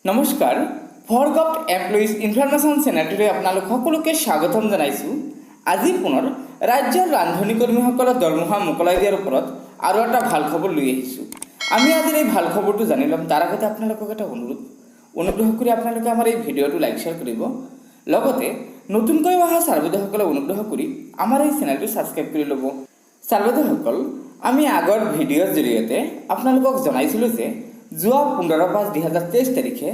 নমস্কাৰ, for govt employees information চেনেলটোলৈ আপোনালোক সকলোকে স্বাগতম জনাইছোঁ। আজি পুনৰ ৰাজ্যৰ ৰান্ধনী কৰ্মীসকলৰ দৰমহা মোকলাই দিয়াৰ ওপৰত আৰু এটা ভাল খবৰ লৈ আহিছোঁ। আমি আজিৰ এই ভাল খবৰটো জানি ল'ম। তাৰ আগতে আপোনালোকক এটা অনুৰোধ, অনুগ্ৰহ কৰি আপোনালোকে আমাৰ এই ভিডিঅ'টো লাইক, শ্বেয়াৰ কৰিব। লগতে নতুনকৈ অহা ছাৰ বাইদেউসকলে অনুগ্ৰহ কৰি আমাৰ এই চেনেলটো ছাবস্ক্ৰাইব কৰি ল'ব। ছাৰ বাইদেউসকল, আমি আগৰ ভিডিঅ'ৰ জৰিয়তে আপোনালোকক জনাইছিলোঁ যে যোৱা 15/5/2023 তাৰিখে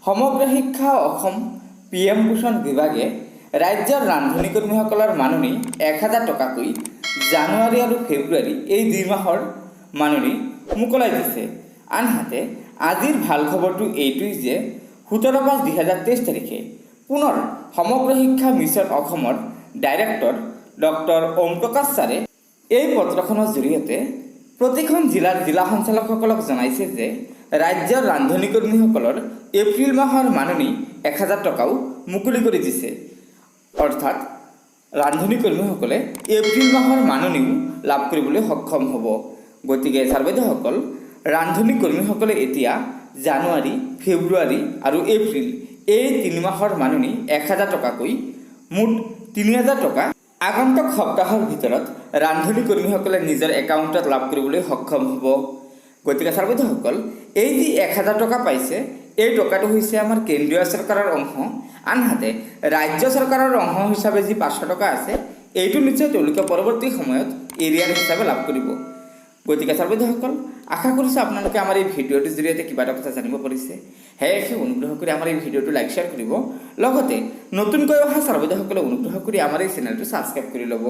সমগ্ৰ শিক্ষা অসম পি এম পোষণ বিভাগে ৰাজ্যৰ ৰান্ধনী কৰ্মীসকলৰ মাননি 1000 টকাকৈ জানুৱাৰী আৰু ফেব্ৰুৱাৰী এই 2 মাহৰ মাননি মোকলাই দিছে। আনহাতে আজিৰ ভাল খবৰটো এইটোৱেই যে 17/5/2023 তাৰিখে পুনৰ সমগ্ৰ শিক্ষা মিছন অসমৰ ডাইৰেক্টৰ ডক্টৰ ওম প্ৰকাশ ছাৰে এই পত্ৰখনৰ জৰিয়তে প্ৰতিখন জিলাৰ জিলা সঞ্চালকসকলক জনাইছে যে ৰাজ্যৰ ৰান্ধনী কৰ্মীসকলৰ এপ্ৰিল মাহৰ মাননি 1000 টকাও মুকলি কৰি দিছে। অৰ্থাৎ ৰান্ধনী কৰ্মীসকলে এপ্ৰিল মাহৰ মাননিও লাভ কৰিবলৈ সক্ষম হ'ব। গতিকে ছাৰ বাইদেউসকল, ৰান্ধনী কৰ্মীসকলে এতিয়া জানুৱাৰী, ফেব্ৰুৱাৰী আৰু এপ্ৰিল এই 3 মাহৰ মাননি 1000 টকাকৈ মুঠ 3000 টকা আগন্তুক সপ্তাহৰ ভিতৰত ৰান্ধনী কৰ্মীসকলে নিজৰ একাউণ্টত লাভ কৰিবলৈ সক্ষম হ'ব। গতিকে ছাৰ বাইদেউসকল, এই যি 1000 টকা পাইছে, এই টকাটো হৈছে আমাৰ কেন্দ্ৰীয় চৰকাৰৰ অংশ। আনহাতে ৰাজ্য চৰকাৰৰ অংশ হিচাপে যি 500 টকা আছে, এইটো নিশ্চয় তেওঁলোকে পৰৱৰ্তী সময়ত এৰিয়াৰ হিচাপে লাভ কৰিব। গতিকে ছাৰ বাইদেউসকল, আশা কৰিছোঁ আপোনালোকে আমাৰ এই ভিডিঅ'টোৰ জৰিয়তে কিবা এটা কথা জানিব পাৰিছে। সেয়েহে অনুগ্ৰহ কৰি আমাৰ এই ভিডিঅ'টো লাইক, শ্বেয়াৰ কৰিব। লগতে নতুনকৈ অহা ছাৰ বাইদেউসকলে অনুগ্ৰহ কৰি আমাৰ এই চেনেলটো ছাবস্ক্ৰাইব কৰি ল'ব।